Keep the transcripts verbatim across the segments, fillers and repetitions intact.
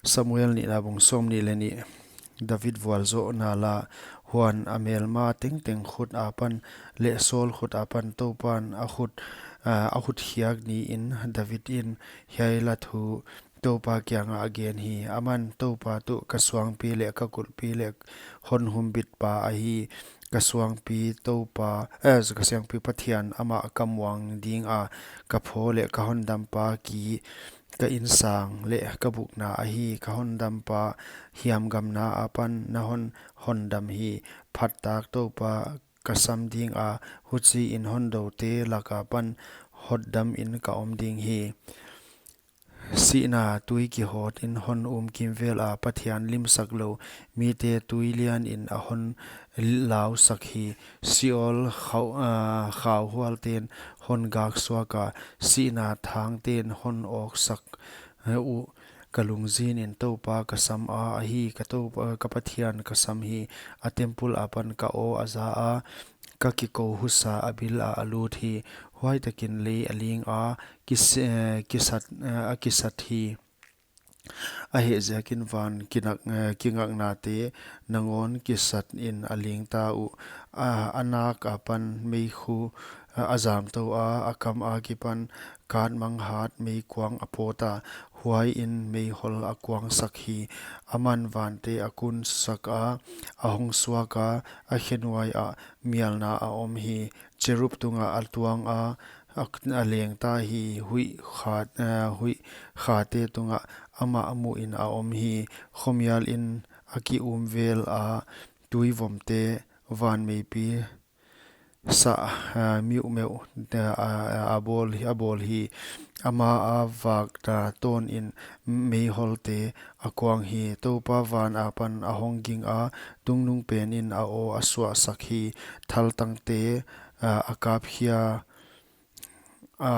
Samuel nihna bung sawmnih leh nih. David vualzohna la. Huan a melma tengteng khut apan leh Saul khut apan Toupan a khut, ah, a khut khiak niin David in hiai la thu Toupa kiangah a gen hi. Aman Toupa tuh ka suangpi leh ka kulhpi leh hon humbitpa ahi. Ka suangpi Toupa, eh, ka suangpi Pathian amah ka muang dinga, ka phaw leh ka hondampa ki, ka insang leh ka bukna ahi. Ka hondampa hiamgamna apan na hon hondam hi. Phattak Toupa ka sam dinga, huchiin hondoute laka pan hotdamin ka om ding hi. Sihna tui kihawtin hon um kimvela, Pathian limsak lou mite tui lianin a hon lausak hi. Sheol khau, ah, khauhualten hon gaksuaka, sihna thangten hon awksak uh. Ka lungzinin Toupa ka sama, ahi ka Toupa, ka Pathian ka sam hi. A temple apan ka aw a zaa, ka kikou husa a bilah a lut hi. Huaitakin lei a linga, kis-, eh, kisat, eh, a kisat hi. A hehziakin van kinak, eh, kingaknate nangawn kisatin a lingta uh. A, a nak apan meikhu, eh, a zamtoa, a kam akipan katmanghat meikuang a pawta, huaiin meihol a kuangsak hi. Aman vante a kunsaka, a hongsuaka, a khenuaiah mialna a om hi. Cherub tungah a tuanga, a, a lengta hi. Huih khat, eh, huih khate tungah amah muhin a om hi. Khomialin a kiumvela tuivomte van meipi sa, ah, miuhmeuh, ah, ah, a bawl hi, a bawl hi. Ama a vakna tawnin meiholte a kuang hi. Toupa van apan a hong ginga, tungnungpenin a aw a suahsak hi. Thaltangte, ah, a kapkhia a,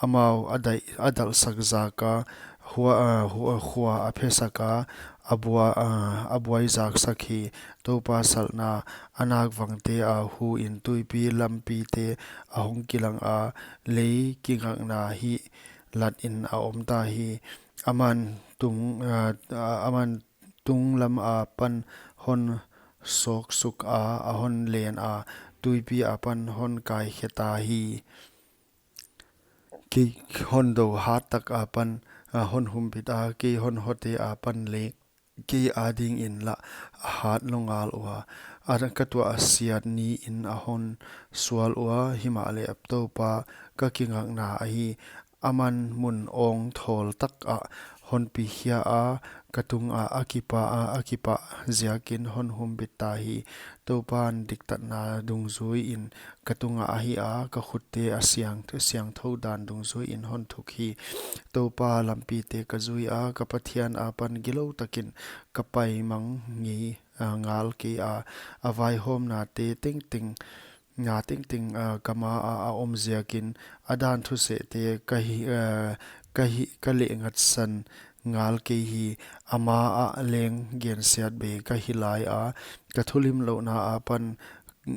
amau a daih, a dalhsak zaka, hua, ah, hua, khua a phesaka, a bua, ah, a buaizaksak hi. Toupa salhna a nakvangte a huin tuipi lampite a hong kilanga, lei kingakna hi latin a omta hi. Aman tung, ah, ah, aman tunglam apan hon sawksuka, a hon lena, tuipi apan hon kaikheta hi. Kei hondou hattak apan, ah, hon humbita, kei honhote apan leng kei adingin lah a hat lou ngal ua. A ka tuahsiat niin a hon sual ua, himahleh Toupa ka kingakna ahi. Aman mun awngthawl takah hon pikhia a, ka tunga a kipa, a, a kipah ziakin hon humbita hi. Toupan diktatna dungzuiin ka tungah a hia, ka khutte a siang, siangthou dan dungzuiin hon thuk hi. Toupa lampite ka zuia, ka Pathian apan gilou takin ka paimang ngei, ah, ngal keia, a vaihawmnate tengteng, na tengteng, ah, ka maa a om ziakin, a dan thusehte ka hi, ah, ka hi, ka lehngatsan ngal kei hi. Ama ah leng gensiatbe ka hi laia, ka thulimlouhna apan,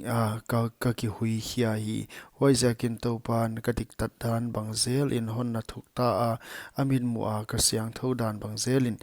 ah, ka, ka kihuikhia hi. Huaiziakin Toupan ka diktat dan bang zelin hon na thukta a, a mitmuha ka siangthou dan bang zelin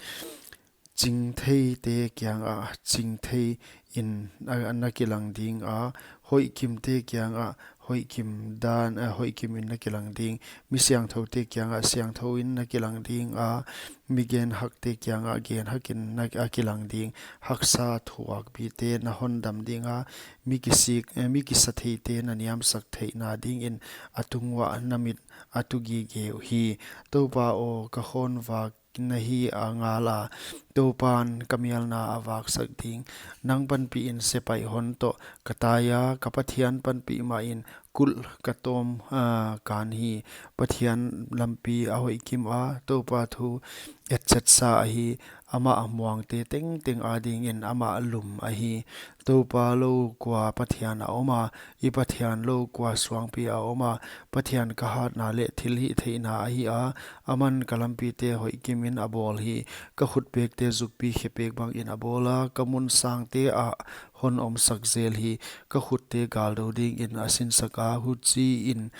chingtheite kiangah chingtheiin a, na kilang dinga, hoihkimte kiangah hoihkim dan, ah, hoihkimin na kilang ding, mi siangthoute kiangah siangthouin na kilang dinga, mi genhakte kiangah genhakin na, a kilang ding. Haksa thuakpite na hondam dinga, mi kisik, eh, mi kisatheite na niamsak theihna dingin a tunguah na mit a tugige uhi. Toupa aw, ka khonvak na hi a ngala, Toupan ka mialna a vaksak ding. Nang panpihin sepaih hon toh ka taia, ka Pathian panpih mahin kulh ka tawm, ah, kan hi. Pathian lampi a hoihkima, Toupa thu etchetsa ahi. Amah muangte tengteng adingin amah lum ahi. Toupa lou kua Pathian a oma, i Pathian lou kua suangpi a oma? Pathian ka hatna leh thilhihtheihna ahi a, aman ka lampite hoihkimin a bawl hi. Ka khutpekte zukpi khepek bangin a bawla, ka mun sangte ah hon omsak zel hi. Ka khutte galdou dingin a sinsaka, huchiin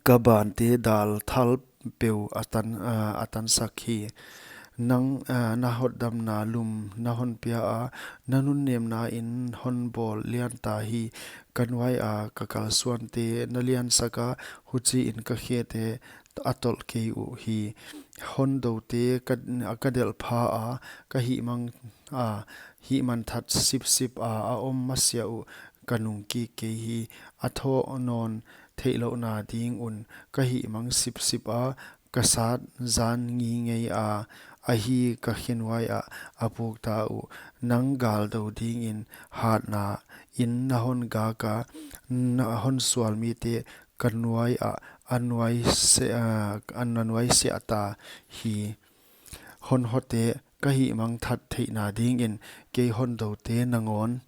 ka bante dal thalpeu a tan, ah, a tansak hi. Nang, ah, na hotdamna lum na hon pia a, na nunnemna in hon bawl lian ta hi. Ka nuai a ka kalsuante na liansak a, huchiin ka khete a tolh kei uhi. Hondoute ka, ka delh pha a, ka hihmang a, hihmanthat sipsip a, a om masiah uh ka nungkik kei hi. A thoh nawn theihlouhna ding un ka hihmang sipsip a, ka sat zan ngeingei a, ahi, ka khenuai ah a puk ta uh. Nang gal dou dingin hatna in na hon gak a, na hon sual mite ka nuai ah a nuaisiah, ah, a nuaisiah ta hi. Honhote ka hihmang that theihna dingin kei hondoute nangawn,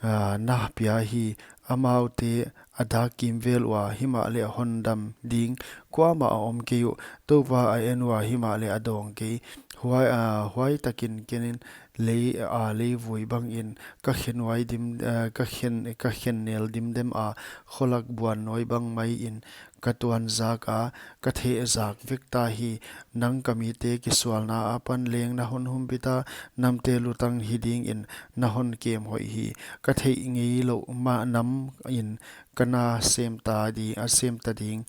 ah, na pia hi. Amaute a dak kimvel ua, himahleh hondam ding kuamah a om kei uh. Toupa a en ua, himahleh a dawng kei. Huai, ah, huai takin kenin lei, ah, leivui bangin ka khenuai dim, ah, ka khen, ka khen nel dimdem a, kholak buannawi bang maiin ka tuanzak a, ka thehzak vek ta hi. Nang ka mite kisualna apan leng na hon humbit a, namte lutang hi dingin na hon kem hoih hi. Ka theih ngeilouh mah namin ka na sem ta di, a sem ta ding.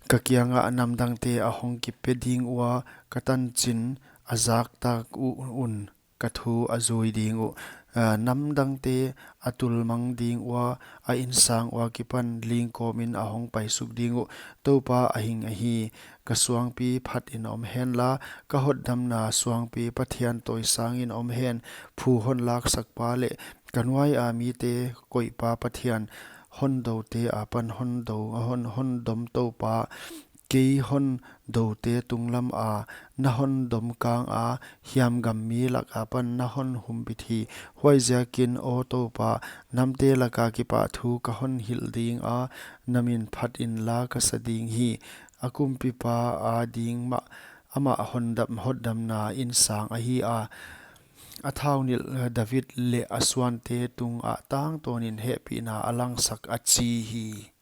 Ka kiangah namdangte a hong kipe ding ua, ka tanchin a zak tak uh un ka thu a zui ding uh. Ah, namdangte a tulmang ding ua, a insang ua kipan lingkawmin a hong paisuk ding uh. Toupa a hing ahi, ka suangpi phatin om henla, ka hotdamna suangpi Pathian tawisangin om hen. Phu hon laksakpa leh ka nuai a mite koihpa Pathian, hondoute apan hondou, hon, hondom Toupa, kei hondoute tunglam a na hondom kang a, hiamgam mi lak apan na hon humbit hi. Huaiziakin aw Toupa, namte laka kipahthu ka hon hilh ding a, na min phat inla ka sa ding hi. A kumpipa ading mah, amah hondam, hotdamna insang ahi a, a thaunilh David leh a suante tungah tangtawnin hehpihna a langsak, a chi hi.